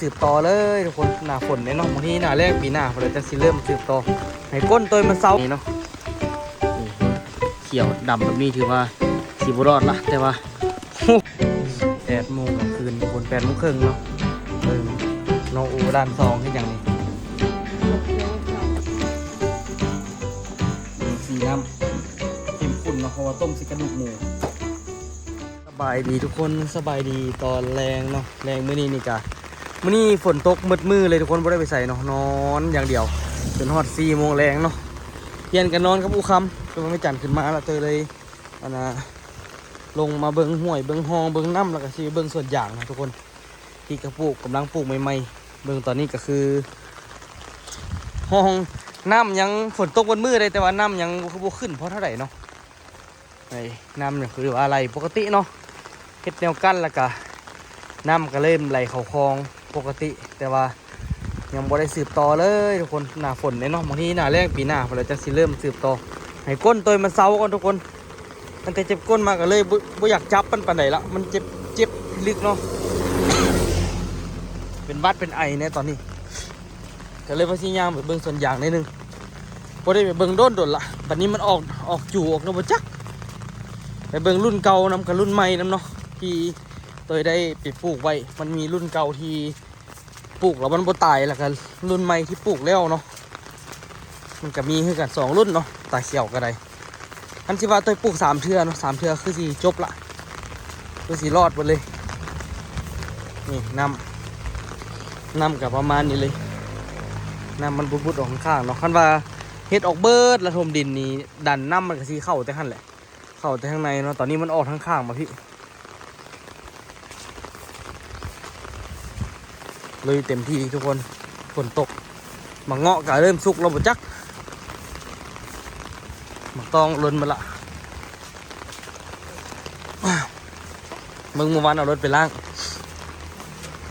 ສືບຕໍ່ເລີຍທຸກຄົນ ໜ້າຝົນເດ້ເນາະ ບາງທີໜ້າແລ້ງປີໜ້າພຸ້ນແຫຼະ ຈັ່ງຊິເລີ່ມສືບຕໍ່ ໃຫ້ກົ້ນໂຕຍມັນເຊົານີ້ເນາະ. ນີ້ ຂຽວດຳແບບນີ້ຖືວ່າຊິບໍ່ລອດລະ ແຕ່ວ່າ ໂອ້ ແປດໂມງກາງຄືນ ທຸກຄົນ ແປດໂມງເຄິ່ງເນາະ. ເບິ່ງ ນ້ອງອູດ້ານສອງເຮັດຫຍັງນີ້? ສີນ້ຳເຂັ້ມຂຸ້ນເນາະ ເພາະວ່າຕົ້ມໃສ່ກະດູກໝູ. ສະບາຍດີທຸກຄົນ ສະບາຍດີຕອນແລງເນາະ. ແລງມື້ນີ້ນີ້ກະ ມື້ນີ້ຝົນຕົກໝົດມື້ເລີຍທຸກຄົນ ບໍ່ໄດ້ໄປໃສເນາະ ນອນຢ່າງດຽວ ຈົນຮອດສີ່ໂມງແລງເນາະ. ປ່ຽນກັນນອນກັບອູຄຳ ແຕ່ວ່າແມ່ຈັນຂຶ້ນມາລະ ເຕີຍເລີຍ ອັນນ່າ ລົງມາເບິ່ງຫ້ວຍ ເບິ່ງຮ່ອງ ເບິ່ງນ້ຳ ແລ້ວກະຊິໄປເບິ່ງສວນຢາງນະທຸກຄົນ ທີ່ກະປູກ ກຳລັງປູກໃໝ່ໆ. ເບິ່ງຕອນນີ້ກະຄື ຮ່ອງນ້ຳຍັງ ຝົນຕົກໝົດມື້ເດ້ ແຕ່ວ່ານ້ຳຍັງ ບໍ່ ຄືບໍ່ຂຶ້ນພໍເທົ່າໃດເນາະ. ໄອ້ ນ້ຳນີ້ຄືວ່າໄຫຼປົກກະຕິເນາະ ເຮັດແນວກັ້ນ ແລ້ວກະນ້ຳກະເລີ່ມໄຫຼເຂົ້າຄອງປົກກະຕິ ແຕ່ວ່າຍັງບໍ່ໄດ້ສືບຕໍ່ເລີຍທຸກຄົນ. ໜ້າຝົນເດ້ເນາະ ບາງທີໜ້າແລ້ງປີໜ້າພຸ້ນແຫຼະ ຈັ່ງຊິເລີ່ມສືບຕໍ່ ໃຫ້ກົ້ນໂຕຍມັນເຊົາກ່ອນທຸກຄົນ. ຕັ້ງແຕ່ເຈັບກົ້ນມາກະເລີຍບໍ່ ບໍ່ຢາກຈັບມັນປານໃດລະ ມັນເຈັບ ເຈັບລຶກເນາະ ເປັນຫວັດເປັນໄອແດ່ຕອນນີ້. ກະເລີຍວ່າຊິຍ່າງໄປເບິ່ງສວນຢາງໜ້ອຍໜຶ່ງ ບໍ່ໄດ້ໄປເບິ່ງດົນໆລະ ບາດນີ້ມັນອອກ ອອກຈູອອກແລ້ວບໍ່ຈັກ. ໄປເບິ່ງລຸ້ນເກົ່ານຳກັບລຸ້ນໃໝ່ນຳເນາະ ທີ່ໂຕຍໄດ້ໄປປູກໄວ້ ມັນມີລຸ້ນເກົ່າທີ່ປູກແລ້ວມັນບໍ່ຕາຍ ແລ້ວກະລຸ້ນໃໝ່ທີ່ປູກແລ້ວເນາະ ມັນກະມີຄືກັນສອງລຸ້ນເນາະ ຕາຂຽວກະໄດ້. ຄັນຊິວ່າໂຕຍປູກສາມເທື່ອເນາະ ສາມເທື່ອຄືຊິຈົບລະ ຄືຊິລອດເບິດເລີຍ. ນີ້ນ້ຳ ນ້ຳກະປະມານນີ້ເລີຍ ນ້ຳມັນບຸດໆອອກຂ້າງໆເນາະ. ຄັນວ່າເຮັດອອກເບິດລະຖົມດິນນີ້ ດັນນ້ຳມັນກະຊິເຂົ້າແຕ່ຫັ້ນແຫຼະ ເຂົ້າແຕ່ທາງໃນເນາະ. ຕອນນີ້ມັນອອກທາງຂ້າງມາພີ້ ລຸຍເຕັມທີ່ທຸກຄົນ. ຝົນຕົກ ໝາກເງາະກະເລີ່ມສຸກແລ້ວບໍ່ຈັກ ໝາກຕອງຫຼົ່ນໝົດລະ. ເບິ່ງມື້ວານເອົາລົດໄປລ້າງ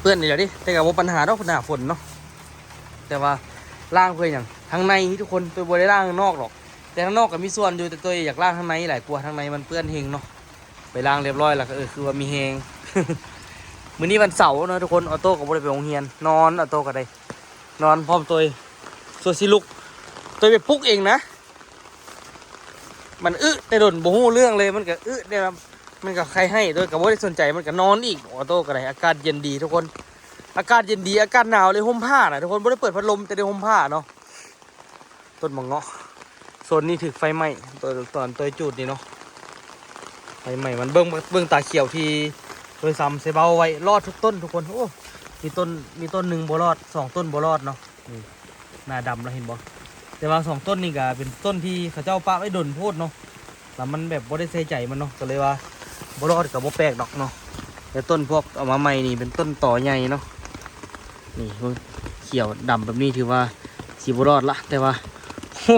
ເປື້ອນອີກແລ້ວເດ້ ແຕ່ກະບໍ່ປັນຫາດອກ ໜ້າຝົນເນາະ. ແຕ່ວ່າລ້າງເພື່ອຫຍັງ? ທາງໃນນີ້ທຸກຄົນ ໂຕຍບໍ່ໄດ້ລ້າງທາງນອກດອກ ແຕ່ທາງນອກກະມີສ່ວນຢູ່ ແຕ່ໂຕຍຢາກລ້າງທາງໃນຫຼາຍກວ່າ ທາງໃນມັນເປື້ອນແຮງເນາະ. ໄປລ້າງຮຽບຮ້ອຍແລ້ວກະ ເອີ ຄືວ່າມີແຮງ. ມື້ນີ້ວັນເສົາເນາະທຸກຄົນ ອອໂຕ້ກະບໍ່ໄດ້ໄປໂຮງຮຽນ ນອນ ອອໂຕ້ກະໄດ້ນອນພ້ອມໂຕຍ ສ່ວນຊິລຸກ ໂຕຍໄປປຸກເອງນະ. ມັນອຶແຕ່ດົນ ບໍ່ຮູ້ເລື່ອງເລີຍ ມັນກະອຶແຕ່ວ່າ ມັນກະໄຄໄຫ້ ໂຕຍກະບໍ່ໄດ້ສົນໃຈ ມັນກະນອນອີກ. ອອໂຕ້ກະໄດ້ ອາກາດເຢັນດີທຸກຄົນ ອາກາດເຢັນດີ ອາກາດໜາວເລີຍ ຫົ່ມຜ້ານະທຸກຄົນ ບໍ່ໄດ້ເປີດພັດລົມ ແຕ່ໄດ້ຫົ່ມຜ້າເນາະ. ຕົ້ນໝາກເງາະ ໂຊນນີ້ຖືກໄຟໄໝ້ ຕອນ ຕອນໂຕຍຈູດນີ້ເນາະ ໄຟໄໝ້ມັນ. ເບິ່ງ ເບິ່ງຕາຂຽວທີ່ໂຕຍຊຳໃສ່ເບົາໄວ້ ລອດທຸກຕົ້ນທຸກຄົນ. ໂອ້ ມີຕົ້ນ ມີຕົ້ນໜຶ່ງບໍ່ລອດ ສອງຕົ້ນບໍ່ລອດເນາະ. ນີ້ ໜ້າດຳລະເຫັນບໍ່? ແຕ່ວ່າສອງຕົ້ນນີ້ກະເປັນຕົ້ນທີ່ເຂົາເຈົ້າປະໄວ້ດົນໂພດເນາະ ລະມັນແບບບໍ່ໄດ້ໃສ່ໃຈມັນເນາະ ກະເລີຍວ່າບໍ່ລອດກະບໍ່ແປກດອກເນາະ. ແຕ່ຕົ້ນພວກເອົາມາໃໝ່ນີ້ເປັນຕົ້ນຕໍໃຫຍ່ເນາະ. ນີ້ເບິ່ງ ຂຽວດຳແບບນີ້ຖືວ່າຊິບໍ່ລອດລະ ແຕ່ວ່າ ໂອ້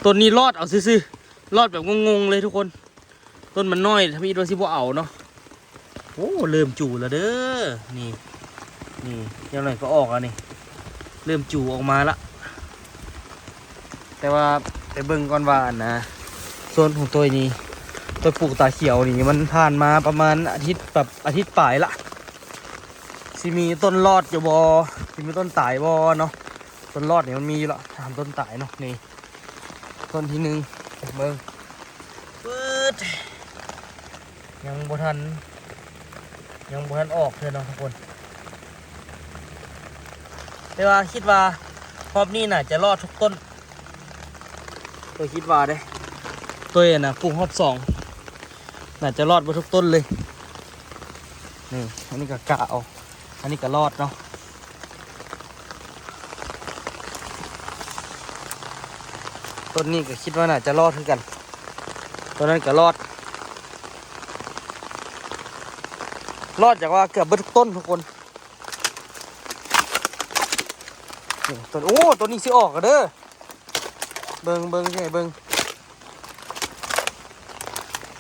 ຕົ້ນນີ້ລອດເອົາຊື່ໆ ລອດແບບງົງໆເລີຍທຸກຄົນ. ຕົ້ນມັນນ້ອຍ ທຳອິດວ່າຊິບໍ່ເອົາເນາະ. ໂອ້ ເລີ່ມຈູລະເດີ ນີ້ ນີ້ ຢ່າງໜ້ອຍກະອອກລະນີ້ ເລີ່ມຈູອອກມາລະ. ແຕ່ວ່າໄປເບິ່ງກ່ອນວ່າ ອັນນ່າ ໂຊນຂອງໂຕຍນີ້ ໂຕຍປູກຕາຂຽວນີ້ ມັນຜ່ານມາປະມານອາທິດ ແບບອາທິດປາຍລະ ຊິມີຕົ້ນລອດຢູ່ບໍ່ ຊິມີຕົ້ນຕາຍບໍ່ເນາະ. ຕົ້ນລອດນີ້ມັນມີຢູ່ລະ ສາມຕົ້ນຕາຍເນາະ. ນີ້ ຕົ້ນທີໜຶ່ງ ເບິ່ງ ປຶດ ຍັງບໍ່ທັນ ຍັງບໍ່ທັນອອກເທື່ອເນາະທຸກຄົນ. ແຕ່ວ່າຄິດວ່າຮອບນີ້ໜ້າຈະລອດທຸກຕົ້ນ ໂຕຍຄິດວ່າເດ້ ໂຕຍ ອັນນ່າ ປູກຮອບສອງ ໜ້າຈະລອດເບິດທຸກຕົ້ນເລີຍ. ນີ້ ອັນນີ້ກະກະເອົາ ອັນນີ້ກະລອດເນາະ. ຕົ້ນນີ້ກະຄິດວ່າໜ້າຈະລອດຄືກັນ ຕົ້ນນັ້ນກະລອດ ລອດຈາກວ່າເກືອບເບິດທຸກຕົ້ນທຸກຄົນ. ນີ້ ຕົ້ນ ໂອ້ ຕົ້ນນີ້ຊິອອກລະເດີ ເບິ່ງ ເບິ່ງ ຊິໃຫ້ເບິ່ງ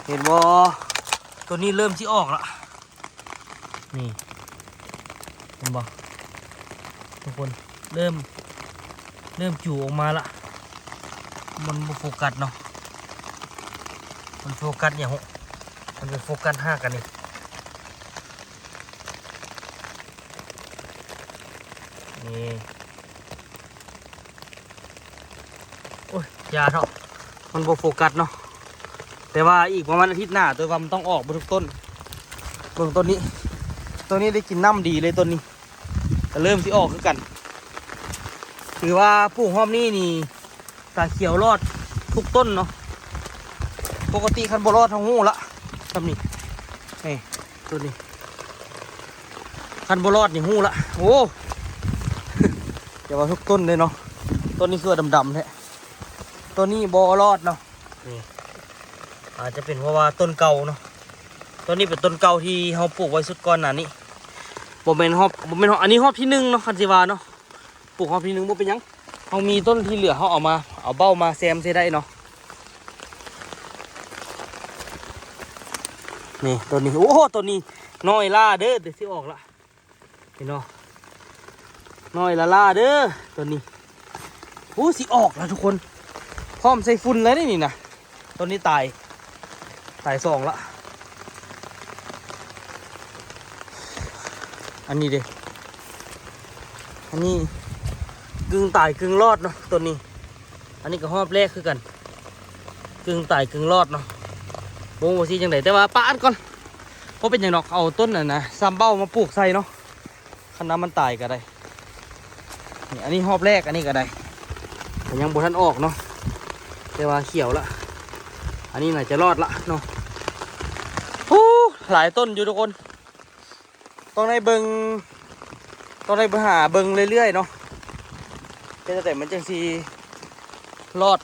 ເຫັນບໍ່? ໂຕນີ້ເລີ່ມຊິອອກລະ ນີ້ ເຫັນບໍ່ທຸກຄົນ? ເລີ່ມ ເລີ່ມຈູອອກມາລະ ມັນບໍ່ໂຟກັດເນາະ ມັນໂຟກັດຫຍັງ ມັນໄປໂຟກັດຮາກອັນນີ້. ນີ້ ໂອ້ຍ ຢ່າເທາະ ມັນບໍ່ໂຟກັສເນາະ. ແຕ່ວ່າອີກປະມານອາທິດໜ້າ ໂຕວ່າມັນຕ້ອງອອກເບິດທຸກຕົ້ນ. ເບິ່ງຕົ້ນນີ້ ຕົ້ນນີ້ໄດ້ກິນນ້ຳດີເລີຍ ຕົ້ນນີ້ກໍເລີ່ມຊິອອກຄືກັນ. ຖືວ່າປູກຮອບນີ້ນີ້ ຕາຂຽວລອດທຸກຕົ້ນເນາະ. ປົກກະຕິຄັນບໍ່ລອດເຮົາຮູ້ລະ ຊ່ຳນີ້ ນີ້ ຕົ້ນນີ້ ຄັນບໍ່ລອດນີ້ຮູ້ລະ. ໂອ້ ຢ່າວ່າທຸກຕົ້ນເລີຍເນາະ. ຕົ້ນນີ້ຄືວ່າດຳໆແທ້ ຕົ້ນນີ້ບໍ່ລອດເນາະ. ນີ້ ອາດຈະເປັນເພາະວ່າຕົ້ນເກົ່າເນາະ. ຕົ້ນນີ້ເປັນຕົ້ນເກົ່າທີ່ເຮົາປູກໄວ້ຊຸດກ່ອນໜ້ານີ້. ບໍ່ແມ່ນຮອບ ບໍ່ແມ່ນຮອບ ອັນນີ້ຮອບທີໜຶ່ງເນາະ ຄັນຊິວ່າເນາະ. ປູກຮອບທີໜຶ່ງບໍ່ເປັນຫຍັງ ເຮົາມີຕົ້ນທີ່ເຫຼືອ ເຮົາເອົາມາ ເອົາເບົ້າມາແຊມໃສ່ໄດ້ເນາະ. ນີ້ ຕົ້ນນີ້ ໂອ້ ຕົ້ນນີ້ນ້ອຍຫຼ້າເດີ ດຽວຊິອອກລະ ເຫັນບໍ່ ນ້ອຍຫຼ້າໆເດີ ຕົ້ນນີ້. ໂອ້ ຊິອອກລະທຸກຄົນ ພ້ອມໃສ່ຝຸ່ນແລ້ວນີ້ນະ. ຕົ້ນນີ້ຕາຍ ຕາຍສອງລະ. ອັນນີ້ເດ ອັນນີ້ກຶ່ງຕາຍກຶ່ງລອດເນາະ ຕົ້ນນີ້. ອັນນີ້ກໍຮອບແລກຄືກັນ ກຶ່ງຕາຍກຶ່ງລອດເນາະ. ບໍ່ຮູ້ວ່າຊິຈັ່ງໃດ ແຕ່ວ່າປະອັນກ່ອນ ບໍ່ເປັນຫຍັງດອກ ເອົາຕົ້ນນັ້ນນະ ຊຳເບົ້າມາປູກໃສ່ເນາະ. ຄັນວ່າມັນຕາຍກໍໄດ້. ນີ້ ອັນນີ້ຮອບແລກ ອັນນີ້ກໍໄດ້ ກໍຍັງບໍ່ທັນອອກເນາະ ແຕ່ວ່າຂຽວລະ. ອັນນີ້ໜ້າຈະລອດລະເນາະ. ໂອ້ ຫຼາຍຕົ້ນຢູ່ທຸກຄົນ ຕ້ອງໄດ້ເບິ່ງ ຕ້ອງໄດ້ໄປຫາເບິ່ງເລື້ອຍໆເນາະ ເຮັດຈັ່ງໃດມັນຈັ່ງຊິລອດ.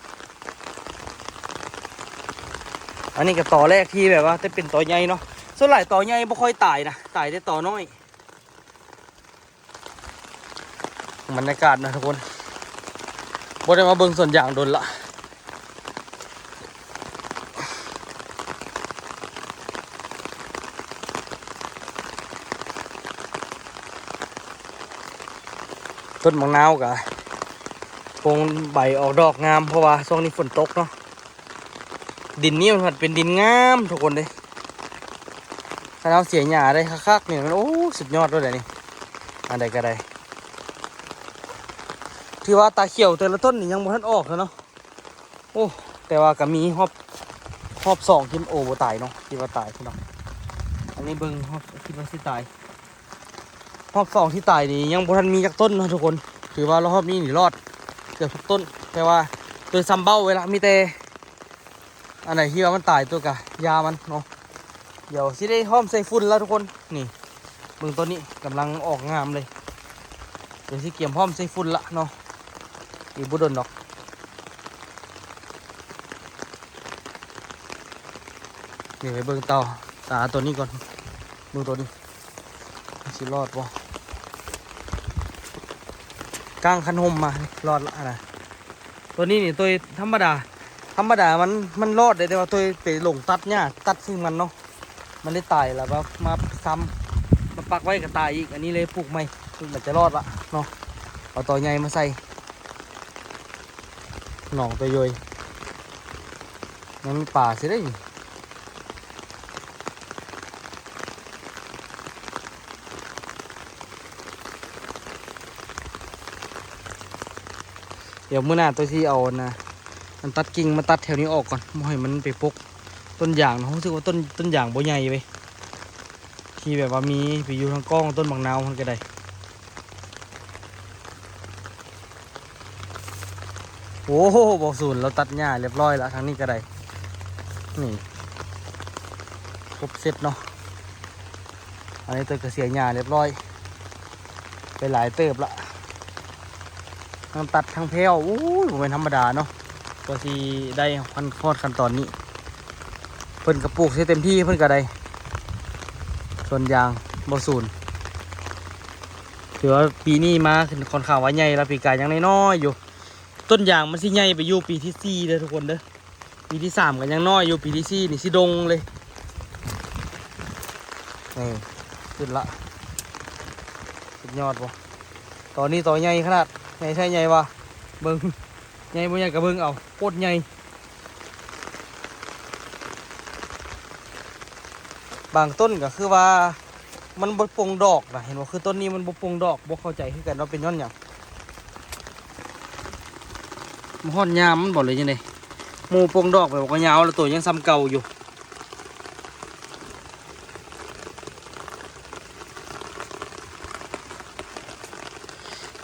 ອັນນີ້ກໍຕໍແລກທີ່ແບບວ່າຈະເປັນຕໍໃຫຍ່ເນາະ. ສ່ວນຫຼາຍຕໍໃຫຍ່ບໍ່ຄ່ອຍຕາຍນະ ຕາຍແຕ່ຕໍນ້ອຍ. ບັນຍາກາດນະທຸກຄົນ ບໍ່ໄດ້ມາເບິ່ງສວນຢາງດົນລະ. ຕົ້ນໝາກນາວກະປົງໃບອອກດອກງາມ ເພາະວ່າຊ່ວງນີ້ຝົນຕົກເນາະ. ດິນນີ້ມັນພັດເປັນດິນງາມທຸກຄົນເດ້. ຄັນເຮົາເສຍຫຍ້າໄດ້ຄັກໆນີ້ ມັນ ໂອ້ ສຸດຍອດໂລດແຫຼະນີ້. ອັນໃດກໍໄດ້ ຖືວ່າຕາຂຽວແຕ່ລະຕົ້ນນີ້ຍັງບໍ່ທັນອອກເນາະ. ໂອ້ ແຕ່ວ່າກໍມີຮອບ ຮອບສອງທີ່ ໂອ້ ບໍ່ຕາຍເນາະ ທີ່ວ່າຕາຍພີ່ນ້ອງ. ອັນນີ້ເບິ່ງຮອບ ຄິດວ່າຊິຕາຍ. ຮອບສອງທີ່ຕາຍນີ້ຍັງບໍ່ທັນມີຈັກຕົ້ນເນາະທຸກຄົນ. ຖືວ່າຮອບນີ້ນີ້ລອດເກືອບທຸກຕົ້ນ ແຕ່ວ່າໂຕຊຳເບົ້າໄວ້ລະ ມີແຕ່ອັນໃດທີ່ວ່າມັນຕາຍໂຕກະຢ່າມັນເນາະ. ດຽວຊິໄດ້ພ້ອມໃສ່ຝຸ່ນແລ້ວທຸກຄົນ. ນີ້ ເບິ່ງຕົ້ນນີ້ກຳລັງອອກງາມເລີຍ. ດຽວຊິກຽມພ້ອມໃສ່ຝຸ່ນລະເນາະ ອີກບໍ່ດົນດອກ. ນີ້ໄປເບິ່ງຕໍ່ຕາໂຕນີ້ກ່ອນ ເບິ່ງໂຕນີ້ ມັນຊິລອດບໍ່? ກາງຄັນຮົ່ມມາ ລອດລະນະ. ໂຕນີ້ນີ້ໂຕທຳມະດາ ທຳມະດາມັນ ມັນລອດໄດ້ ແຕ່ວ່າໂຕໄປຫຼົງຕັດຫຍ້າ ຕັດສິ່ງມັນເນາະ ມັນໄດ້ຕາຍ ແລ້ວມາ ມາຊຳ ມາປັກໄວ້ກໍຕາຍອີກ. ອັນນີ້ເລີຍປູກໃໝ່ ມັນຈະລອດລະເນາະ. ເອົາຕໍໃຫຍ່ມາໃສ່ ໜອງໂຕໂຢຍ ຍັງມີປາຊິໄດ້. ດຽວມື້ໜ້າໂຕຊິເອົາອັນນະ ອັນຕັດກິ່ງມາຕັດແຖວນີ້ອອກກ່ອນ ບໍ່ໃຫ້ມັນໄປປົກຕົ້ນຢາງເນາະ. ຮູ້ສຶກວ່າຕົ້ນ ຕົ້ນຢາງບໍ່ໃຫຍ່ເວີຍ ທີ່ແບບວ່າມີໄປຢູ່ທາງກ້ອງຕົ້ນໝາກນາວຫັ້ນກໍໄດ້. ໂອ້ໂຫ ບໍ່ສູນ ລາວຕັດຫຍ້າຮຽບຮ້ອຍລະ ທາງນີ້ກໍໄດ້. ນີ້ ຄົບເຊັດເນາະ. ອັນນີ້ໂຕກໍເສຍຫຍ້າຮຽບຮ້ອຍ ໄປຫຼາຍເຕີບລະ ທັງຕັດທັງແພ້ວ. ໂອ້ຍ ບໍ່ແມ່ນທຳມະດາເນາະ ກວ່າຊິໄດ້ຮອດຂັ້ນຕອນນີ້. ເພິ່ນກໍປູກໃຫ້ເຕັມທີ່ ເພິ່ນກໍໄດ້ ສວນຢາງບໍ່ສູນ. ຖືວ່າປີນີ້ມາຂ້ອນຂ້າງວ່າໃຫຍ່ລະ ປີກາຍຍັງນ້ອຍໆຢູ່. ຕົ້ນຢາງມັນຊິໃຫຍ່ໄປຢູ່ປີທີສີ່ເດີທຸກຄົນເດີ. ປີທີສາມກໍຍັງນ້ອຍຢູ່ ປີທີສີ່ນີ້ຊິດົງເລີຍ. ນີ້ ຂຶ້ນລະ ສຸດຍອດບໍ່? ຕອນນີ້ຕໍໃຫຍ່ຂະໜາດ ໃຫຍ່ແທ້ໃຫຍ່ວ່າ ເບິ່ງ ໃຫຍ່ບໍ່ໃຫຍ່ກໍເບິ່ງເອົາ ໂຄດໃຫຍ່. ບາງຕົ້ນກໍຄືວ່າ ມັນບໍ່ປົ່ງດອກນະ ເຫັນບໍ່? ຄືຕົ້ນນີ້ມັນບໍ່ປົ່ງດອກ ບໍ່ເຂົ້າໃຈຄືກັນວ່າເປັນຍ້ອນຫຍັງ. ບໍ່ຮອດຍາມມັນບໍ່ ຫຼືຈັ່ງໃດ? ໝູ່ປົ່ງດອກແບບວ່າກໍຍາວ ແລ້ວໂຕຍັງສ່ຳເກົ່າຢູ່.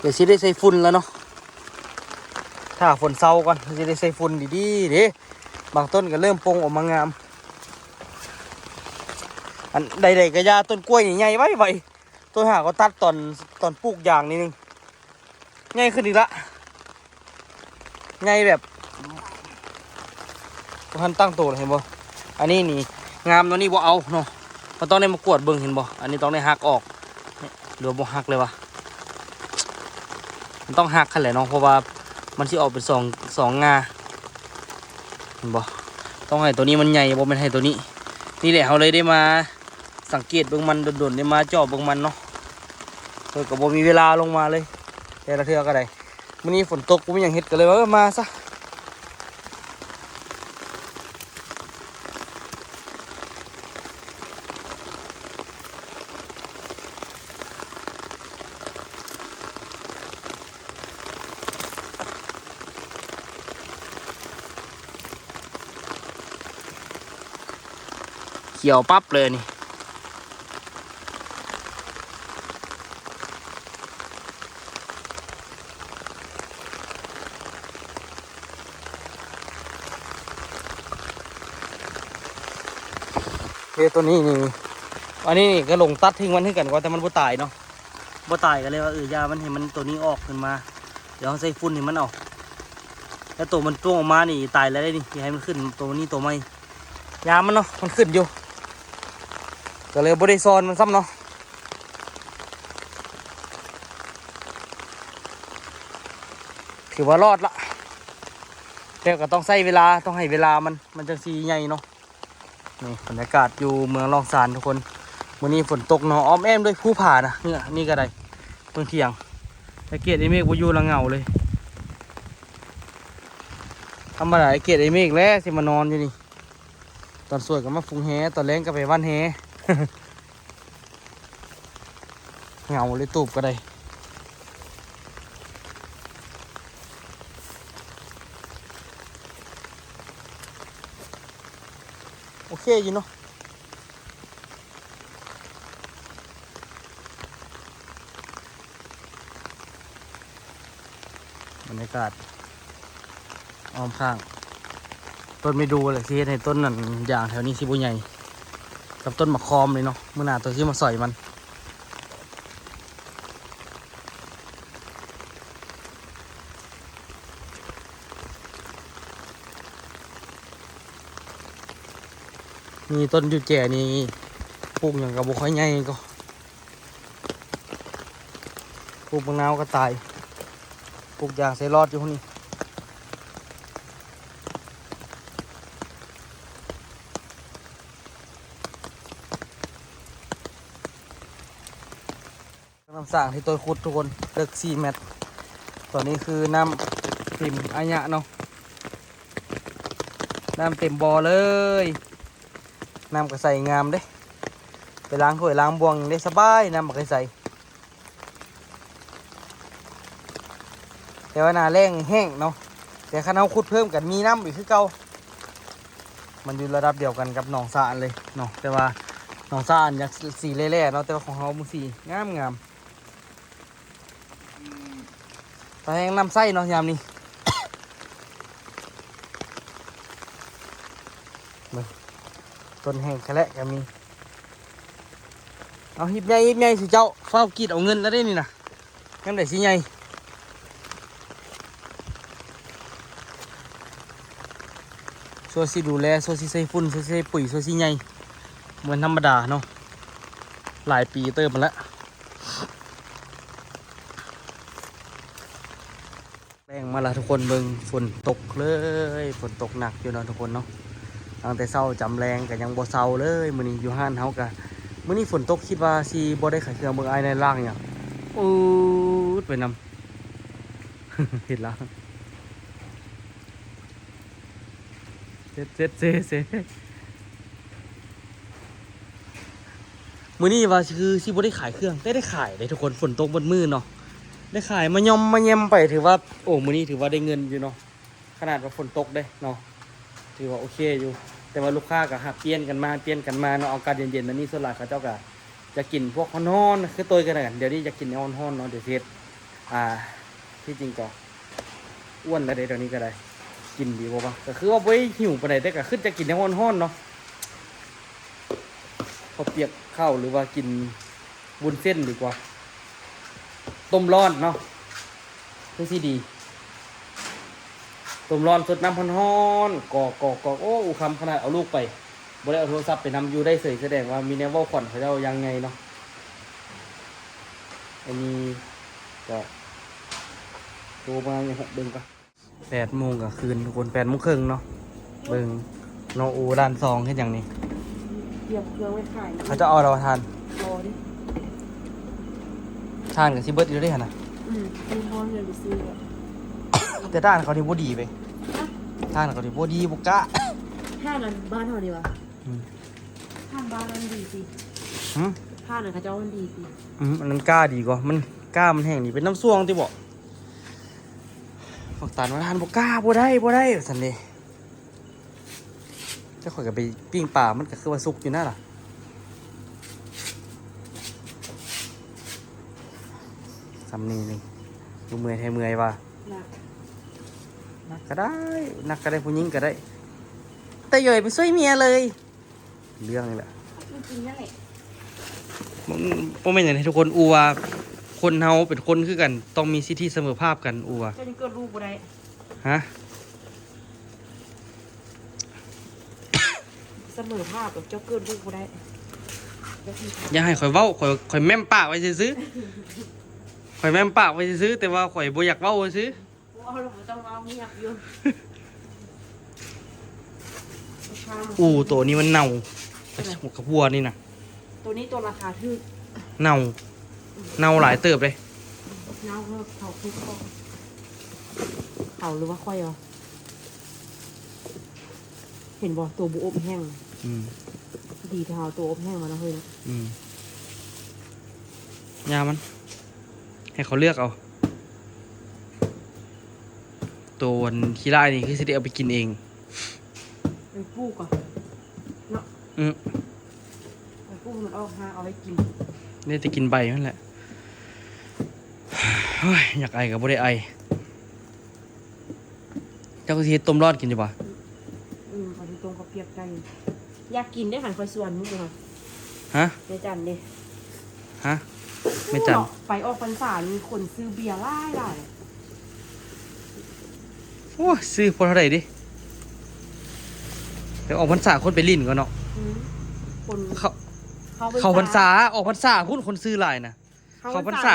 ດຽວຊິໄດ້ໃສ່ຝຸ່ນແລ້ວເນາະ ຖ້າຝົນເຊົາກ່ອນ ຊິໄດ້ໃສ່ຝຸ່ນດີໆເດ້. ບາງຕົ້ນກໍເລີ່ມປົ່ງອອກມາງາມ. ອັນໃດໆກໍຢ່າ ຕົ້ນກ້ວຍນີ້ໃຫຍ່ໄວໆ ໂຕຫາກໍຕັດຕອນ ຕອນປູກຢາງນີ້ໜຶ່ງ ໃຫຍ່ຂຶ້ນອີກລະ ໃຫຍ່ແບບບໍ່ທັນຕັ້ງໂຕເລີຍ ເຫັນບໍ່? ອັນນີ້ນີ້ງາມ ໂຕນີ້ບໍ່ເອົາເນາະ ມັນຕ້ອງໄດ້ມາກວດເບິ່ງ ເຫັນບໍ່? ອັນນີ້ຕ້ອງໄດ້ຫັກອອກ ຫຼືວ່າບໍ່ຫັກເລີຍວະ? ມັນຕ້ອງຫັກຫັ້ນແຫຼະເນາະ ເພາະວ່າມັນຊິອອກເປັນສອງ ສອງງ່າ ເຫັນບໍ່? ຕ້ອງໃຫ້ໂຕນີ້ມັນໃຫຍ່ ບໍ່ແມ່ນໃຫ້ໂຕນີ້. ນີ້ແຫຼະ ເຮົາເລີຍໄດ້ມາສັງເກດເບິ່ງມັນດົນໆ ໄດ້ມາເຈາະເບິ່ງມັນເນາະ ເອີ ກໍບໍ່ມີເວລາລົງມາເລີຍ ແຕ່ລະເທື່ອກໍໄດ້. ມື້ນີ້ຝົນຕົກ ບໍ່ມີຫຍັງເຮັດ ກໍເລີຍວ່າ ເອີ ມາຊະ. ຂຽວປັບເລີຍນີ້. ເອີ ໂຕນີ້ນີ້ ອັນນີ້ນີ້ກໍຫຼົງຕັດຖິ້ມມັນຄືກັນ ວ່າແຕ່ມັນບໍ່ຕາຍເນາະ ບໍ່ຕາຍກໍເລີຍວ່າ ເອີ ຢ່າມັນ ໃຫ້ມັນໂຕນີ້ອອກຂຶ້ນມາ ດຽວເຮົາໃສ່ຝຸ່ນໃຫ້ມັນເອົາ ແລ້ວໂຕມັນຕົວອອກມານີ້ຕາຍແລ້ວເດ້ນີ້ ຢ່າໃຫ້ມັນຂຶ້ນໂຕນີ້ໂຕໃໝ່ ຍາມມັນເນາະ ມັນຂຶ້ນຢູ່ ກໍເລີຍບໍ່ໄດ້ຊ່ອນມັນຊ້ຳເນາະ. ຖືວ່າລອດລະ ແຕ່ກໍຕ້ອງໃຊ້ເວລາ ຕ້ອງໃຫ້ເວລາມັນ ມັນຈັ່ງຊິໃຫຍ່ເນາະ. ນີ້ບັນຍາກາດຢູ່ເມືອງລ້ອງຊານທຸກຄົນ ມື້ນີ້ຝົນຕົກເນາະ ອ້ອມແອ້ມດ້ວຍພູຜານະ ເຮືອນີ້ກໍໄດ້ ເບິ່ງຖຽງ ແຕ່ເກດໄອ້ເມກບໍ່ຢູ່ລະ ເຫງົາເລີຍ. ທຳມະດາໄອ້ເກດໄອ້ເມກແຫຼະຊິມານອນຢູ່ນີ້ ຕອນສວຍກໍມາຟຸງແຮ ຕອນແລງກໍໄປຫວ່ານແຮ. ເຫງົາເລີຍ ຕູບກໍໄດ້ ໂອເຄຢູ່ເນາະ. ບັນຍາກາດອ້ອມຂ້າງ ຕົ້ນໄມ້ດູ່ແຫຼະ ຊິເຮັດໃຫ້ຕົ້ນນັ້ນ ຢາງແຖວນີ້ຊິບໍ່ໃຫຍ່ ກັບຕົ້ນໝາກຄອມນີ້ເນາະ ມື້ໜ້າໂຕຊິມາສອຍມັນ. ມີຕົ້ນຢູ່ແຈນີ້ ປູກຫຍັງກໍບໍ່ຄ່ອຍໃຫຍ່ກໍ ປູກບັກນາວກໍຕາຍ ປູກຢາງໃສ່ລອດຢູ່ພຸ້ນນີ້. ນ້ຳສ້າງທີ່ຕົວຂຸດທຸກຄົນ ເລິກສີ່ແມັດ ຕອນນີ້ຄືນ້ຳເຕັມອາຍະເນາະ ນ້ຳເຕັມບໍ່ເລີຍ ນ້ຳກໍໃສງາມເດ້ ໄປລ້າງຖ້ວຍລ້າງບ່ວງຍັງໄດ້ສະບາຍ ນ້ຳບັກໃສ ແຕ່ວ່າໜ້າແລ້ງແຫ້ງເນາະ ແຕ່ຄັນເຮົາຂຸດເພີ່ມກໍມີນ້ຳອີກຄືເກົ່າ ມັນຢູ່ລະດັບດຽວກັນກັບໜອງສະອານເລີຍເນາະ ແຕ່ວ່າໜອງສະອານຢາກສີແຫຼ້ໆເນາະ ແຕ່ວ່າຂອງເຮົາມັນສີງາມໆ ຕາແຮງນ້ຳໃສເນາະຍາມນີ້ ເບິ່ງ ຕົ້ນແຫ້ງຄະແລະກໍມີ ເອົາ ຮີບໃຫຍ່ ຮີບໃຫຍ່ ສຸເຈົ້າ ຟ້າວກຣີດເອົາເງິນແລ້ວເດ້ນີ້ນະ ຍາມໃດຊິໃຫຍ່ ຊົ່ວຊິດູແລ ຊົ່ວຊິໃສ່ຝຸ່ນ ຊົ່ວຊິໃສ່ປຸ໋ຍ ຊົ່ວຊິໃຫຍ່ ບໍ່ແມ່ນທຳມະດາເນາະ ຫຼາຍປີເຕີບຫັ້ນລະ. ແລງມາລະທຸກຄົນ ເບິ່ງຝົນຕົກເລີຍ ຝົນຕົກໜັກຢູ່ເນາະທຸກຄົນເນາະ ຕັ້ງແຕ່ເຊົ້າຈຳແລງກໍຍັງບໍ່ເຊົາເລີຍ. ມື້ນີ້ຢູ່ຮ້ານເຮົາກໍ ມື້ນີ້ຝົນຕົກ ຄິດວ່າຊິບໍ່ໄດ້ຂາຍເຄື່ອງ. ເບິ່ງອ້າຍນາຍລ້າງຫຍັງ ອືດໄປນຳ ເຫັນລະ ເຊັດເຊັດເຊເຊ. ມື້ນີ້ວ່າຄືຊິບໍ່ໄດ້ຂາຍເຄື່ອງ ແຕ່ໄດ້ຂາຍເດ້ທຸກຄົນ. ຝົນຕົກເບິດມື້ເນາະ ໄດ້ຂາຍມາຍ່ອມມາແຍມໄປ ຖືວ່າ ໂອ້ ມື້ນີ້ຖືວ່າໄດ້ເງິນຢູ່ເນາະ. ຂະໜາດວ່າຝົນຕົກເດ້ເນາະ ຖືວ່າໂອເຄຢູ່. ແຕ່ວ່າລູກຄ້າກໍຫັບປ່ຽນກັນມາ ປ່ຽນກັນມາເນາະ. ອາກາດເຢັນໆ ແບບນີ້ ສ່ວນຫຼາຍເຂົາເຈົ້າກໍຢາກກິນພວກຮ້ອນໆ ຄືໂຕຍກັນ. ດຽວນີ້ຢາກກິນແນວຮ້ອນໆເນາະ. ດຽວຊິເຮັດ ອ່າ ທີ່ຈິງກໍອ້ວນແລ້ວເດ້ ດຽວນີ້ກໍໄດ້. ກິນດີບໍ່ວະ? ກໍຄືວ່າບໍ່ໄດ້ຫິວປານໃດ ແຕ່ກໍຄິດຢາກກິນແນວຮ້ອນໆເນາະ. ເຂົ້າປຽກ ເຂົ້າ ຫຼືວ່າກິນວຸ້ນເສັ້ນດີກວ່າ. ຕົ້ມຮ້ອນເນາະ ຄືຊິດີ. ຕົ້ມຮ້ອນ ສົດນ້ຳຮ້ອນໆ ກອກໆໆ. ໂອ້ ອູຄຳຂະໜາດເອົາລູກໄປ ບໍ່ໄດ້ເອົາໂທລະສັບໄປນຳ ຢູ່ໄດ້ເສີຍ ສະແດງວ່າມີແນວເວົ້າຂວັນເຂົາເຈົ້າຢ່າງໃຫຍ່ເນາະ. ອັນນີ້ກໍໂທມາໃຫ້ເບິ່ງກ່ອນ. ແປດໂມງກາງຄືນທຸກຄົນ ແປດໂມງເຄິ່ງເນາະ. ເບິ່ງນ້ອງອູດ້ານສອງເຮັດຫຍັງນີ້? ຕຽມເຄື່ອງໄວ້ຂາຍ. ເຂົາເຈົ້າເອົາແລ້ວທ່ານ? ບໍ່ເດ້. ທ່ານກໍຊິເບິດຢູ່ເດ້ຫັ້ນນະ. ອືມ ຊື້ຮ້ອນເລີຍໄປຊື້. ແຕ່ທ່ານເຂົານີ້ບໍ່ດີເວີຍ. ຮະ? ທ່ານເຂົານີ້ບໍ່ດີ ບໍ່ກ້າ. ທ່ານອັນບ້ານເຮົານີ້ຫວາ? ອືມ ທ່ານບ້ານນັ້ນດີຕິ? ຫື? ທ່ານອັນເຂົາເຈົ້າມັນດີຕິ? ອືມ ອັນນັ້ນກ້າດີກວ່າ. ມັນກ້າມັນແຫ້ງດີ ເປັນນ້ຳຊ່ວງຕິບໍ? ບັກຕານວ່າ ທ່ານບໍ່ກ້າ ບໍ່ໄດ້ ບໍ່ໄດ້ ວ່າຊັ້ນເດ້. ແຕ່ຂ້ອຍກໍໄປປີ້ງປາ ມັນກໍຄືວ່າສຸກຢູ່ນະລະ. ສ່ຳນີ້ນີ້ ບໍ່ເມື່ອຍແທ້ເມື່ອຍວ່າ. ໜັກ ໜັກກໍໄດ້ ໜັກກໍໄດ້ ຜູ້ຍິງກໍໄດ້. ແຕ່ຢ່າໄປຊ່ວຍເມຍເລີຍ. ເລື່ອງນີ້ແຫຼະ ມັນກິນນັ້ນແຫຼະ. ບໍ່ ບໍ່ແມ່ນຫຍັງໃດທຸກຄົນ ອູວ່າຄົນເຮົາເປັນຄົນຄືກັນ ຕ້ອງມີສິດທິສະເໝີພາບກັນ ອູວ່າ. ເຈົ້າຍັງເກີດລູກບໍ່ໄດ້. ຮະ? ສະເໝີພາບ ເຈົ້າເກີດລູກບໍ່ໄດ້. ຢ່າໃຫ້ຂ້ອຍເວົ້າ ຂ້ອຍ ຂ້ອຍແມ້ມປາກໄວ້ຊື່ໆ ຂ້ອຍແມ້ມປາກໄວ້ຊື່ໆ ແຕ່ວ່າຂ້ອຍບໍ່ຢາກເວົ້າຊື່ໆ. ເວົ້າແລ້ວບໍ່ຕ້ອງເວົ້າ ງຽບຢູ່. ອູ ໂຕນີ້ມັນເນົ່າ. ອັນໃດ? ກະບົວນີ້ນະ. ໂຕນີ້ໂຕລາຄາຖືກ. ເນົ່າ ເນົ່າຫຼາຍເຕີບເດ້. ເນົ່າ ເຂົາຄືເຂົາ ເຂົາ ຫຼືວ່າຂ້ອຍຫວາ? ເຫັນບໍ່ ໂຕບໍ່ອົບແຫ້ງ. ອືມ ດີແທ້ເຮົາໂຕອົບແຫ້ງມາເນາະເຮີຍເນາະ. ອືມ ຢ່າມັນ ໃຫ້ເຂົາເລືອກເອົາ. ໂຕອັນຂີ້ລ້າຍນີ້ຄືຊິໄດ້ເອົາໄປກິນເອງ. ໄປປູກເອົາເນາະ. ອືມ ໄປປູກໃຫ້ມັນອອກຮາກເອົາໄວ້ກິນ. ໄດ້ແຕ່ກິນໃບມັນແຫຼະ. ໂອ້ຍ ຢາກໄອກໍບໍ່ໄດ້ໄອ. ເຈົ້າກໍຊິເຮັດຕົ້ມຮ້ອນກິນຢູ່ບໍ່? ອືມ ເອົາໄປຕົ້ມເຂົ້າປຽກໄກ່. ຢາກກິນເດ້ ຄັນຂ້ອຍຊວນມື້ນະ. ຮະ? ແມ່ຈັນເດ້. ຮະ? ແມ່ຈັນ ໄປອອກພັນສານີ້ຄົນຊື້ເບຍຫຼາຍໆ. ໂອ້ຍ ຊື້ພໍເທົ່າໃດເດ? ໄປອອກພັນສາຄົນໄປຫຼິ້ນກ່ອນເນາະ. ອືມ ຄົນ ເຂົ້າ ເຂົ້າພັນສາ ເຂົ້າພັນສາ ອອກພັນສາພຸ້ນຄົນຊື້ຫຼາຍນະ. ເຂົ້າພັນສາ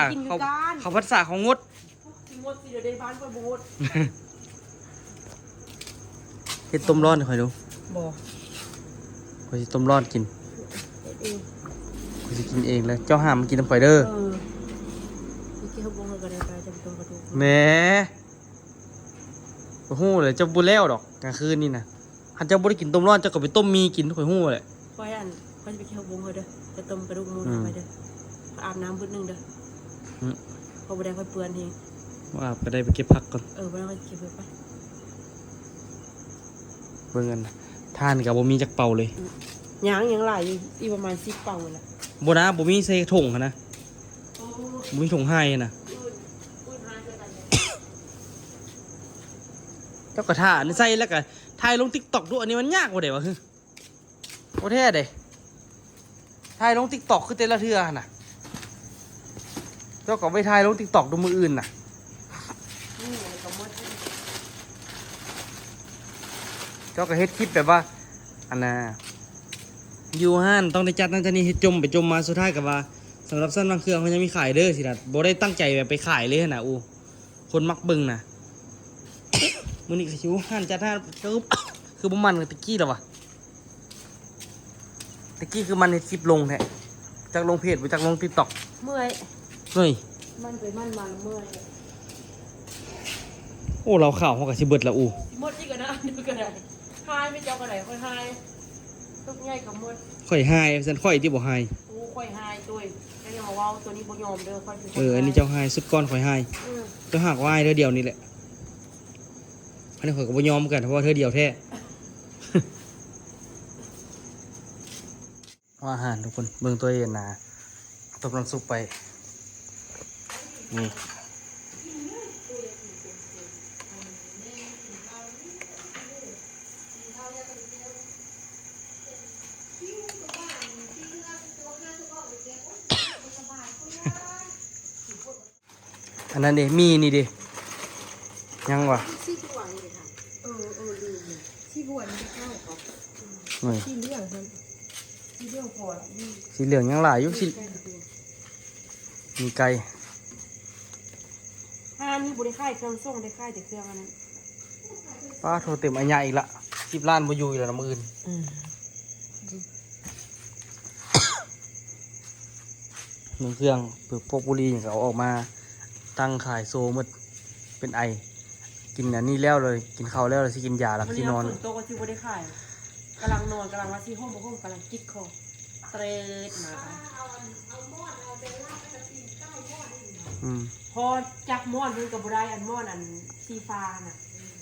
ເຂົ້າພັນສາ ເຂົ້າພັນສາເຂົາງົດ. ຊິງົດຊິເດີ ໄດ້ບ້ານຂ້ອຍບໍ່ງົດ. ເຮັດຕົ້ມຮ້ອນໃຫ້ຂ້ອຍດູ. ບໍ່ ຂ້ອຍຊິຕົ້ມຮ້ອນກິນ. ເຮັດເອງ. ຂ້ອຍຊິກິນເອງເລີຍ ເຈົ້າຫ້າມມາກິນນຳຂ້ອຍເດີ. ເອີ ໄປເກັບຜັກບົ້ງເຮົາກໍໄດ້ໄປ ຈະໄປຕົ້ມກະດູກ. ແໝ ຂ້ອຍຮູ້ແລ້ວ ເຈົ້າບໍ່ແລ້ວດອກກາງຄືນນີ້ນະ. ຄັນເຈົ້າບໍ່ໄດ້ກິນຕົ້ມຮ້ອນ ເຈົ້າກໍໄປຕົ້ມໝີ່ກິນ ຂ້ອຍຮູ້ແຫຼະ. ຂ້ອຍ ອັນ ຂ້ອຍຊິໄປເກັບຜັກບົ້ງເຮົາເດີ ໄປຕົ້ມກະດູກໝູນຳຂ້ອຍເດີ. ອືມ ຂ້ອຍອາບນ້ຳບຶດໜຶ່ງເດີ. ອືມ ຂ້ອຍບໍ່ໄດ້ ຂ້ອຍເປື້ອນແຮງ. ບໍ່ອາບກໍໄດ້ ໄປເກັບຜັກກ່ອນ. ເອີ ບໍ່ໄດ້ ຂ້ອຍເກັບໄປ. ເບິ່ງອັນ ຖ່ານກໍບໍ່ມີຈັກເປົາເລີຍ. ອືມ ຍັງ ຍັງຫຼາຍຢູ່ ອີກປະມານສິບເປົາແຫຼະ. ບໍ່ນະ ບໍ່ມີໃສ່ຖົງຫັ້ນນະ. ໂອ້ ບໍ່ມີຖົງໄຮ່ຫັ້ນນະ. ເຈົ້າກໍຖ້າອັນນີ້ໃສ່ ແລ້ວກໍຖ່າຍລົງຕິກຕັອກດູ. ອັນນີ້ມັນຍາກບໍ່ໄດ້ຫວາ? ບໍ່ແທ້ເດ້ ຖ່າຍລົງຕິກຕັອກຄືແຕ່ລະເທື່ອຫັ້ນນະ. ເຈົ້າກໍໄປຖ່າຍລົງຕິກຕັອກດູມື້ອື່ນນະ. ເຈົ້າກໍເຮັດຄລິບແບບວ່າ ອັນນ່າ ຢູ່ຮ້ານຕ້ອງໄດ້ຈັດນັ້ນຈັດນີ້ ເຮັດຈົ່ມໄປຈົ່ມມາ ສຸດທ້າຍກໍວ່າ ສຳລັບຊັ້ນວາງເຄື່ອງເຮົາຍັງມີຂາຍເດີ ຊີ້ນະ. ບໍ່ໄດ້ຕັ້ງໃຈແບບໄປຂາຍເລີຍຫັ້ນນະ. ໂອ້ ຄົນມັກເບິ່ງນະ. ມື້ນີ້ກໍຊິ ໂອ້ ຮ້ານຈັດຮ້ານ ຄື ຄືບໍ່ມັນແຕ່ກີ້ແລ້ວຫວາ? ແຕ່ກີ້ຄືມັນເຮັດຄລິບລົງແທ້ ຈັກລົງເພຈບໍ່ ຈັກລົງຕິກຕັອກ. ເມື່ອຍ ເມື່ອຍ ມັນໄປມັນມາແລ້ວເມື່ອຍ. ໂອ້ ເຫຼົ້າຂາວເຮົາກໍຊິເບິດລະອູ. ຊິໝົດອີກແລ້ວນະ ອັນນີ້ກໍໄດ້. ຫາຍໄປເຈົ້າກໍໄດ້ ຂ້ອຍຫາຍ. ຕົກໃຫຍ່ກໍໝົດ. ຂ້ອຍຫາຍ ວ່າຊັ້ນ ຂ້ອຍຕິບໍ່ຫາຍ. ໂອ້ ຂ້ອຍຮ້າຍໂຕຍ ແຕ່ຢ່າມາເວົ້າ ໂຕນີ້ບໍ່ຍອມເດີ ຂ້ອຍເປັນຄົນ ເອີ ອັນນີ້ເຈົ້າຮ້າຍ ຊຸດກ່ອນຂ້ອຍຮ້າຍ ເອີ ເຈົ້າຫາກວ່າໃຫ້ເທື່ອດຽວນີ້ແຫຼະ ອັນນີ້ຂ້ອຍກໍບໍ່ຍອມຄືກັນ ເພາະວ່າເທື່ອດຽວແທ້ ວ່າອາຫານທຸກຄົນ ເບິ່ງໂຕເອງນະ ຕົ້ມນ້ຳຊຸບໄປ ນີ້ ອັນນັ້ນເດ ໝີ່ນີ້ເດ ຍັງວະ ຊີບວນເດ ເອີ ເອີ ລືມເດ ຊີບວນເດ ເຂົ້າກໍ ນີ້ ສີເຫຼືອງຫັ້ນ ສີເຫຼືອງພໍ ສີເຫຼືອງຍັງຫຼາຍຢູ່ ສີ ມີໄກ່ ຮ້ານນີ້ບໍ່ໄດ້ຂາຍເຄື່ອງສົ່ງ ໄດ້ຂາຍແຕ່ເຄື່ອງອັນນັ້ນ ປ້າໂທ ເຕັມອາຍະອີກລະ ສິບລ້ານບໍ່ຢູ່ອີກແລ້ວນະມື້ອື່ນ ອືມ ເຄື່ອງ ພວກບຸຫຼີ່ຫຍັງກໍເອົາອອກມາຕັ້ງຂາຍໂຊໝົດ ເປັນໄອ ກິນອັນນີ້ແລ້ວເລີຍ ກິນເຂົ້າແລ້ວເລີຍ ຊິກິນຢາແລ້ວ ມັນ ຊິນອນ ຝົນຕົກກໍຊິບໍ່ໄດ້ຂາຍ ກຳລັງນອນ ກຳລັງວ່າຊິຫົ່ມບໍ່ຫົ່ມ ກຳລັງຈິກຄໍ ເຕຣດມາ ອືມ ພໍຈັບໝອນເພິ່ນກໍບໍ່ໄດ້ ອັນໝອນອັນສີຟ້ານະ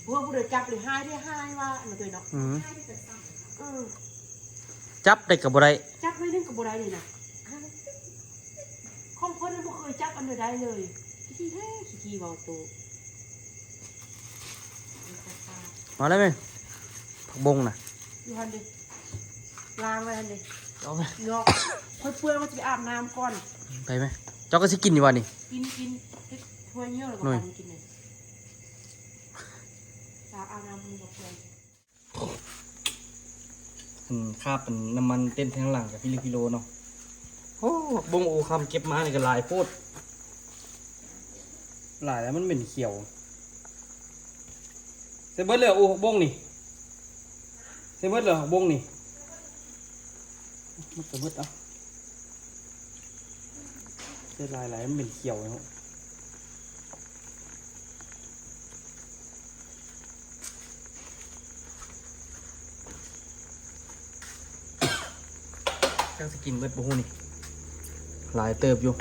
ເພາະວ່າຜູ້ໃດຈັບເລີຍ ຮ້າຍເດ້ ຮ້າຍວ່າອັນນັ້ນເລີຍເນາະ ອືມ ເອີ ຈັບໄດ້ກໍບໍ່ໄດ້ ຈັບໜ້ອຍໜຶ່ງກໍບໍ່ໄດ້ນີ້ນະ ຂອງເພິ່ນນັ້ນບໍ່ເຄີຍຈັບອັນໃດໄດ້ເລີຍ ຂີ້ແທ້ຂີ້ເວົ້າໂຕ ມາແລ້ວແມ່ ຜັກບົ້ງນະ ຢູ່ຫັ້ນເດ ລ້າງໄວ້ຫັ້ນເດ ເອົາໄປ ເນາະ ຄ່ອຍເປື່ອຍ ຂ້ອຍຊິໄປອາບນ້ຳກ່ອນ ໄປແມ່ ເຈົ້າກໍຊິກິນຢູ່ຫວານີ້ ກິນ ກິນ ເຮັດຖ້ວຍເຫຍື້ອແລ້ວກໍ ໂອ້ຍ ປັນກິນເລີຍ ອາບນ້ຳມັນກໍເປື່ອຍ ອັນຄາບອັນນ້ຳມັນເຕັ້ນທາງຫຼັງກໍພິລິພິໂລເນາະ ໂອ້ ຜັກບົ້ງ ໂອ້ ຄຳເກັບມານີ້ກໍຫຼາຍໂພດ ຫຼາຍແລ້ວມັນເໝັນຂຽວ ໃສ່ເບິດເລີຍ ໂອ້ ຜັກບົ້ງນີ້ ໃສ່ເບິດເລີຍ ຜັກບົ້ງນີ້ ມັນກໍເບິດເອົາ ໃສ່ຫຼາຍໆ ມັນເປັນຂຽວເນາະ ຈັກຊິກິນເບິດບໍ່ຮູ້ນີ້ ຫຼາຍເຕີບຢູ່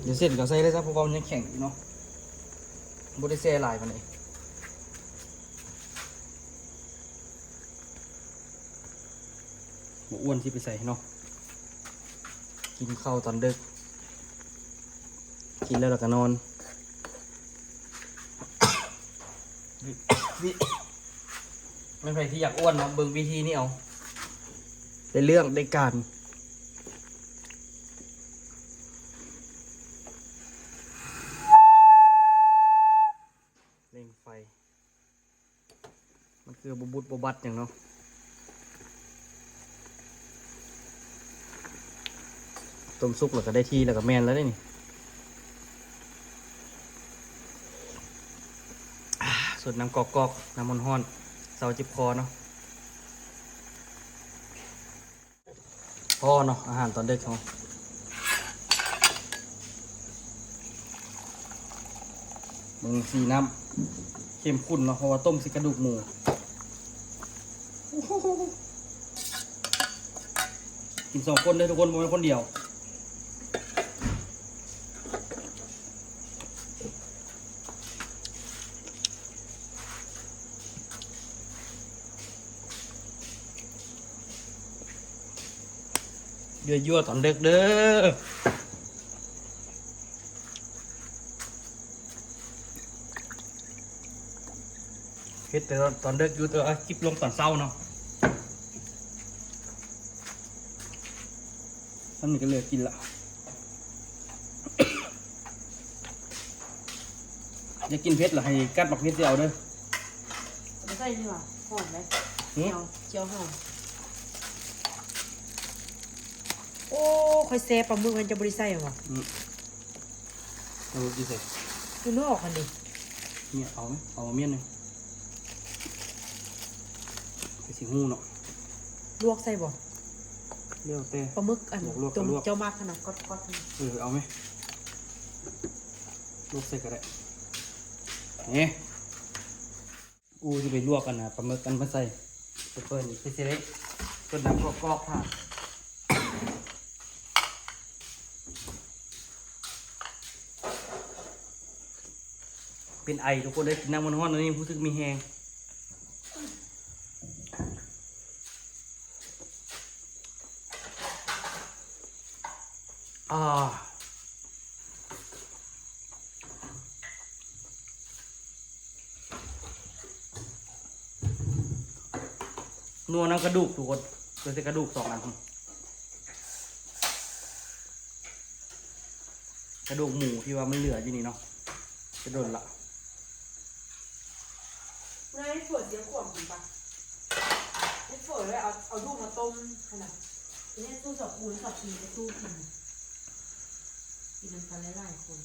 ດຽວເສັ້ນກໍໃສ່ເລີຍຊະ ເພາະວ່າມັນຍັງແຂງຢູ່ເນາະ ບໍ່ໄດ້ແຊ່ຫຼາຍປານໃດ. ບໍ່ອ້ວນຊິໄປໃສເນາະ ກິນເຂົ້າຕອນເດິກ ກິນແລ້ວລະກະນອນ ແມ່ນໃຜທີ່ຢາກອ້ວນເນາະ ເບິ່ງວິທີນີ້ເອົາ ໄດ້ເລື່ອງໄດ້ການ ເລັ່ງໄຟ. ມັນຄືບໍ່ບຸດບໍ່ບັດຫຍັງເນາະ ຕົ້ມສຸກແລ້ວກໍໄດ້ທີ່ແລ້ວກໍແມ່ນແລ້ວເດ້ນີ້ ອາ ສົດນ້ຳກອກໆ ນ້ຳຮ້ອນໆ ເຊົາເຈັບຄໍເນາະ. ພໍເນາະ ອາຫານຕອນເດັກເຮົາ ເບິ່ງສີນ້ຳ ເຂັ້ມຂຸ້ນເນາະ ເພາະວ່າຕົ້ມໃສ່ກະດູກໝູ ກິນສອງຄົນເດີທຸກຄົນ ບໍ່ແມ່ນຄົນດຽວ. ຍົວໆ ຕອນເດິກເດີ ເຮັດແຕ່ຕອນເດິກຢູ່ ແຕ່ວ່າຄລິບລົງຕອນເຊົ້າເນາະ. ອັນນີ້ກໍເຫຼືອກິນລະ ຢາກກິນເຜັດລະ ໃຫ້ກັດໝາກເຜັດຊິເອົາເດີ ເອົາໄປໃສ່ນີ້ຫວາ ຫອມເດ້ ຫືມ ແຈ່ວ ແຈ່ວຫອມ. ໂອ້ ຂ້ອຍແຊ່ປາໝຶກຫັ້ນ ເຈົ້າບໍ່ໄດ້ໃສ່ຫວາ? ອືມ. ເອົາຢູ່ໃສ? ຢູ່ນອກຫັ້ນເດ. ເມຍເອົາໄໝ? ເອົາມາມ້ຽນໜຶ່ງ ກໍຊິຮູ້ເນາະ. ລວກໃສ່ບໍ່? ແລ້ວແຕ່ ປາໝຶກອັນ ຢາກລວກກໍລວກ ເຈົ້າມັກຫັ້ນນະ ກອດໆ. ເອີ ເອົາໄໝ? ລວກໃສ່ກໍໄດ້. ນີ້. ອູຊິໄປລວກອັນນະ ປາໝຶກອັນມາໃສ່ ເປີດນີ້ຄືຊິໄດ້ຕົ້ນນ້ຳກອກໆ ພາ ເປັນໄອທຸກຄົນເອີຍ ກິນນ້ຳຮ້ອນໆ ອັນນີ້ຮູ້ສຶກມີແຮງ. ອາ ນົວນຳກະດູກທຸກຄົນ ເຫຼືອແຕ່ກະດູກສອງອັນ ກະດູກໝູທີ່ວ່າມັນເຫຼືອຢູ່ນີ້ເນາະ ແຕ່ດົນລະ. ນາຍເຝີດສຽງຂວາງກິນປະ ເຮັດເຝີແລ້ວເອົາ ເອົາດູກມາຕົ້ມຫັ້ນນະ ເຮັດສູ້ສອບປູນສອບຕີໄປສູ້ກິນ ກິນນຳກັນຫຼາຍໆຄົນ.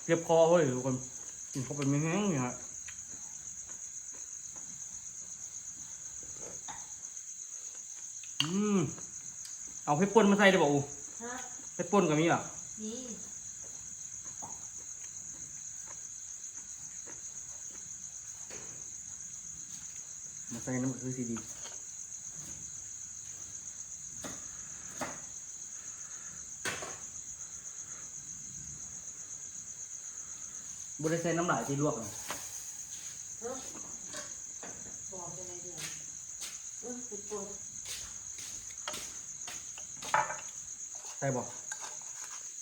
ເຈັບຄໍເວີຍທຸກຄົນ ກິນເຂົ້າໄປມີແຮງນີ້ຮະ. ອືມ ເອົາເຜັດປົ່ນມາໃສ່ໄດ້ບໍ່ອູ? ຮະ? ເຜັດປົ່ນກໍມີຫວາ? ມີ. ມາໃສ່ນຳຄືຊິດີ ບໍ່ໄດ້ໃສ່ນ້ຳຫຼາຍທີ່ລວກນະ. ຮະ? ບໍ່ໃສ່ໜ້ອຍດຽວ ເອີ ເຜັດປົ່ນ ໃສ່ບໍ່?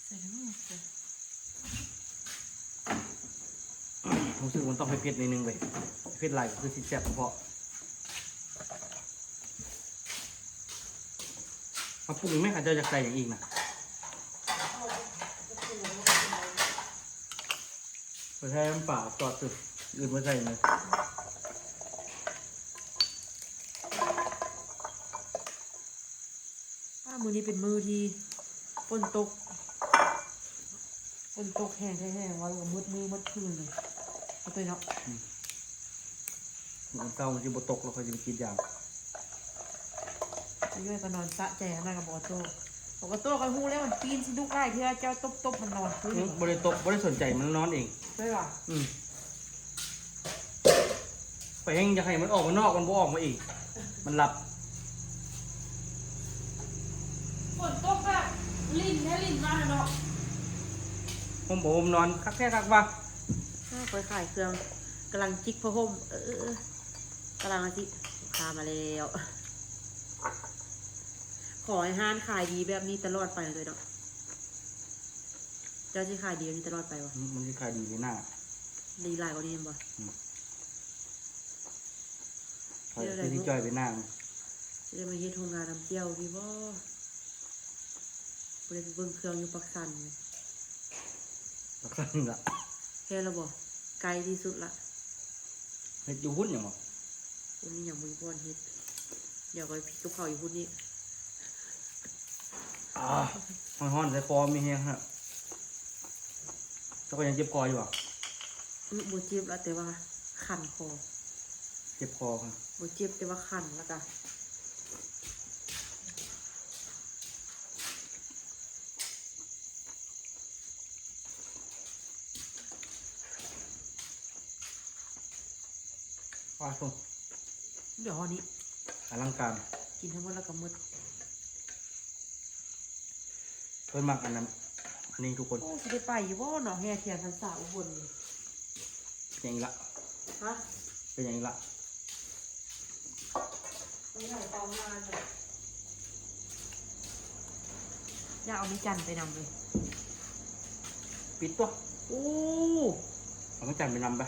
ໃສ່ແລ້ວ ຮູ້ສຶກມັນຕ້ອງເຜັດໆ ໜ້ອຍໜຶ່ງເວີຍ ເຜັດຫຼາຍກໍຄືຊິແຊບກະເພາະ. ເອົາປຸງແມ່ ເຂົາເຈົ້າຢາກໃສ່ຫຍັງອີກນະ? ໄປໃສ່ນ້ຳປາ ຈອດຕື່ມ ອື່ນບໍ່ໃສ່ເລີຍ. ອ້າ ມື້ນີ້ເປັນມື້ທີ່ຝົນຕົກ ຝົນຕົກແຮງແທ້ແຮງວ່າ ແລ້ວກໍມືດມື້ມືດຄືນເລີຍ ເອົາໄປເນາະ. ອືມ ມື້ເຊົ້າມັນຊິບໍ່ຕົກ ແລ້ວຂ້ອຍຊິໄປກຣີດຢາງ. ໄປດ້ວຍກໍນອນສະໃຈຫັ້ນນະກັບອອໂຕ້ ອອໂຕ້ກໍຮູ້ແລ້ວ ມັນປີນຊິດຸຫຼາຍເທື່ອ ເຈົ້າຕົບໆ ມັນນອນຄືນ. ອືມ ບໍ່ໄດ້ຕົບ ບໍ່ໄດ້ສົນໃຈ ມັນນອນເອງ. ເລີຍຫວາ? ອືມ ຂ້ອຍແຮ່ງຢາກໃຫ້ມັນອອກມານອກ ມັນບໍ່ອອກມາເອງ ມັນຫຼັບ. ຝົນຕົກແບບລິນແທ້ລິນມາເນາະ ຫົ່ມຜ້າຫົ່ມນອນຄັກແທ້ຄັກວ່າ. ເອີ ຂ້ອຍຂາຍເຄື່ອງ ກຳລັງຈິກຜ້າຫົ່ມ ເອີ ກຳລັງຊິ ລູກຄ້າມາແລ້ວ. ຂໍໃຫ້ຮ້ານຂາຍດີແບບນີ້ຕະຫຼອດໄປເລີຍເນາະ. ເຈົ້າຊິຂາຍດີແບບນີ້ຕະຫຼອດໄປບໍ່? ອືມ ມັນຊິຂາຍດີໄປໜ້າ ດີຫຼາຍກວ່ານີ້ແມ່ນບໍ່? ອືມ ຂ້ອຍຄືຊິຈ່ອຍໄປໜ້າ. ຊິໄດ້ມາເຮັດໂຮງງານນ້ຳແຈ່ວພີ້ບໍ່? ບໍ່ໄດ້ໄປເບິ່ງເຄື່ອງຢູ່ປາກຊັນ. ປາກຊັນລະ ແມ່ນລະບໍ່? ໃກ້ທີ່ສຸດລະ. ເຮັດຢູ່ພຸ້ນຫຍັງບໍ່? ບໍ່ມີຫຍັງ ບໍ່ມີບ່ອນເຮັດ. ດຽວຂ້ອຍໄປພິດກັບເຂົາຢູ່ພຸ້ນອີກ. ອາ ຮ້ອນໆ ໃສ່ຄໍມີແຮງຮະ. ເຈົ້າກໍຍັງເຈັບຄໍຢູ່ຫວາ? ອື ບໍ່ເຈັບລະ ແຕ່ວ່າຄັນຄໍ. ເຈັບຄໍຮະ? ບໍ່ເຈັບ ແຕ່ວ່າຄັນ ແລ້ວກະ ວ້າ ໂທ້ ດຽວນີ້ ອະລັງການ ກິນທັງໝົດແລ້ວກໍໝົດ. ເພິ່ນມັກອັນນັ້ນ ອັນນີ້ທຸກຄົນ. ໂອ້ ຊິໄດ້ໄປຢູ່ບໍ່ເນາະ ແຫ່ທຽນພັນສາອຸບົນນີ້? ເປັນຫຍັງອີກລະ? ຮະ? ເປັນຫຍັງອີກລະ? ຢາກເອົາແມ່ຈັນໄປນຳເລີຍ. ປິດຕົວະ. ໂອ້ ເອົາແມ່ຈັນໄປນຳໄປ.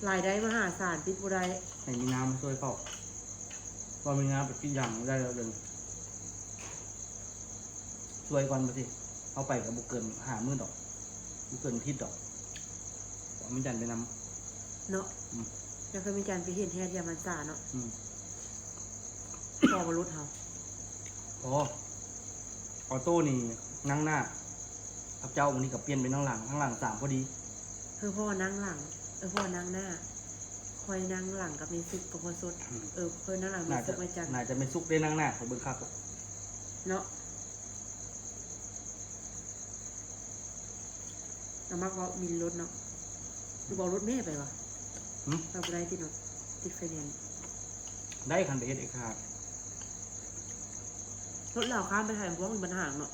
ລາຍໄດ້ມະຫາສານ ປິດບໍ່ໄດ້. ໃຫ້ມີນາມາຊ່ວຍເຝົ້າ. ວ່າມີນາໄປກິນຢາງໄດ້ແລ້ວເດີ. ຊ່ວຍກ່ອນ ບາດນີ້ເຮົາໄປກໍບໍ່ເກີນຫ້າມື້ດອກ ບໍ່ເກີນອາທິດດອກ. ເອົາແມ່ຈັນໄປນຳເນາະ. ອືມ ຢາກໃຫ້ແມ່ຈັນໄປເຫັນແທ້ທຽມພັນສາເນາະ. ອືມ ພໍບໍ່ຫຼຸດເຮົາ. ອໍ ອອໂຕ້ນີ້ນັ່ງໜ້າ ກັບເຈົ້າ ມື້ນີ້ກໍປ່ຽນເປັນນັ່ງຫຼັງ ນັ່ງຫຼັງສາມພໍດີ. ເອີ ພໍ່ນັ່ງຫຼັງ ເອີ ພໍ່ນັ່ງໜ້າ ຂ້ອຍນັ່ງຫຼັງກັບແມ່ສຸກກັບພໍ່ສົດ. ອືມ ເອີ ຂ້ອຍນັ່ງຫຼັງແມ່ສຸກແມ່ຈັນ. ໜ້າຈະແມ່ສຸກໄດ້ນັ່ງໜ້າ ຂ້ອຍເບິ່ງຄັກເນາະ. ເນາະ ເ ນະ ມັກເວົ້າມິນລົດເນາະ ຫຼືເວົ້າລົດແມ່ໄປວະ? ຫຶ? ໄປບໍ່ໄດ້ຕິເນາະ ຕິດໄຟແນນ. ໄດ້ ຄັນໄປເຮັດເອກສານ. ລົດລາວຂ້າມໄປໄທ ມັນບໍ່ມີບັນຫາເນາະ.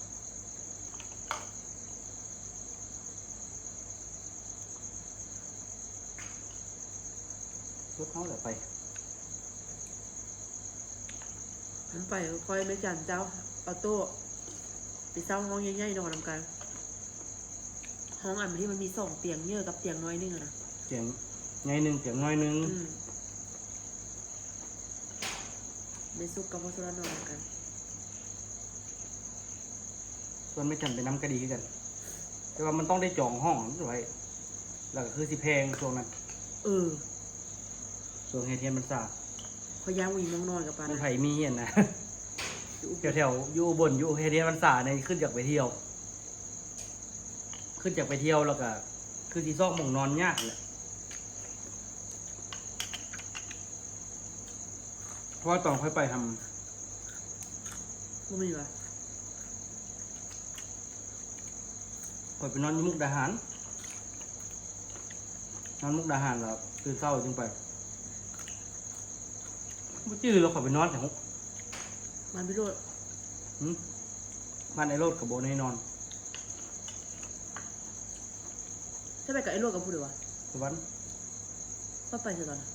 ລົດເຮົາແຫຼະໄປ. ມັນໄປຄ່ອຍ ແມ່ຈັນເຈົ້າເອົາໂຕໄປເຊົ່າຫ້ອງໃຫຍ່ໆນອນນຳກັນ. ຫ້ອງອັນທີ່ມັນມີສອງຕຽງ ເຍີກັບຕຽງນ້ອຍໜຶ່ງຫັ້ນນະ. ຕຽງໃຫຍ່ໜຶ່ງ ຕຽງນ້ອຍໜຶ່ງ. ອືມ. ແມ່ສຸກກັບພໍ່ສຸລະນອນນຳກັນ. ຊວນແມ່ຈັນໄປນຳກໍດີຄືກັນ ແຕ່ວ່າມັນຕ້ອງໄດ້ຈອງຫ້ອງໄວ້ ແລ້ວກໍຄືຊິແພງຊ່ວງນັ້ນ. ເອີ ຊ່ວງເຮັດຮຽນພັນສາ ຂ້ອຍຢ້ານບໍ່ມີໝ່ອງນອນກັບປານນັ້ນ. ມີໃຜມີຮຽນນະ ຢູ່ອຸ ແຖວໆ ຢູ່ອຸບົນ ຢູ່ເຮັດຮຽນພັນສານີ້ ຄືຢາກໄປທ່ຽວ ຄືຢາກໄປທ່ຽວ ແລ້ວກໍຄືຊິຊອກໝ່ອງນອນຍາກແຫຼະ. ເພາະວ່າຕອນຂ້ອຍໄປຫັ້ນ ບໍ່ມີຫວາ? ຂ້ອຍໄປນອນຢູ່ມຸກດາຫານ ນອນມຸກດາຫານແລ້ວຕື່ນເຊົ້າຈຶ່ງໄປ. ບໍ່ຈື່ແລ້ວ ຂ້ອຍໄປນອນໃສ? ບ້ານພິໂຣດ. ຫຶ? ບ້ານໄອ້ໂລດກໍບໍ່ໄດ້ນອນ. ເຈົ້າໄປກັບໄອ້ໂລດກັບຜູ້ໃດວະ? ສະຫວັນ. ເຈົ້າໄປໃສຕອນນັ້ນ?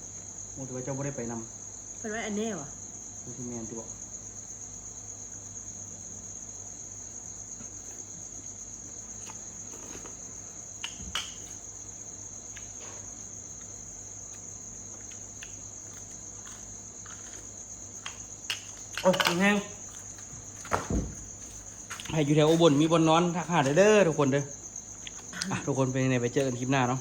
ໂອ້ ແຕ່ວ່າເຈົ້າບໍ່ໄດ້ໄປນຳ. ເພິ່ນວ່າອັນແນ່ຫວາ? ມັນຊິແມ່ນຕິບໍ? ໂອ້ຍ ແຮງ ໃຜຢູ່ແຖວອຸບົນມີບ່ອນນອນ ທັກຫາໄດ້ເດີທຸກຄົນເດີ. ອ່ະ ທຸກຄົນ ເປັນຈັ່ງໃດ ໄປເຈີກັນຄລິບໜ້າເນາະ.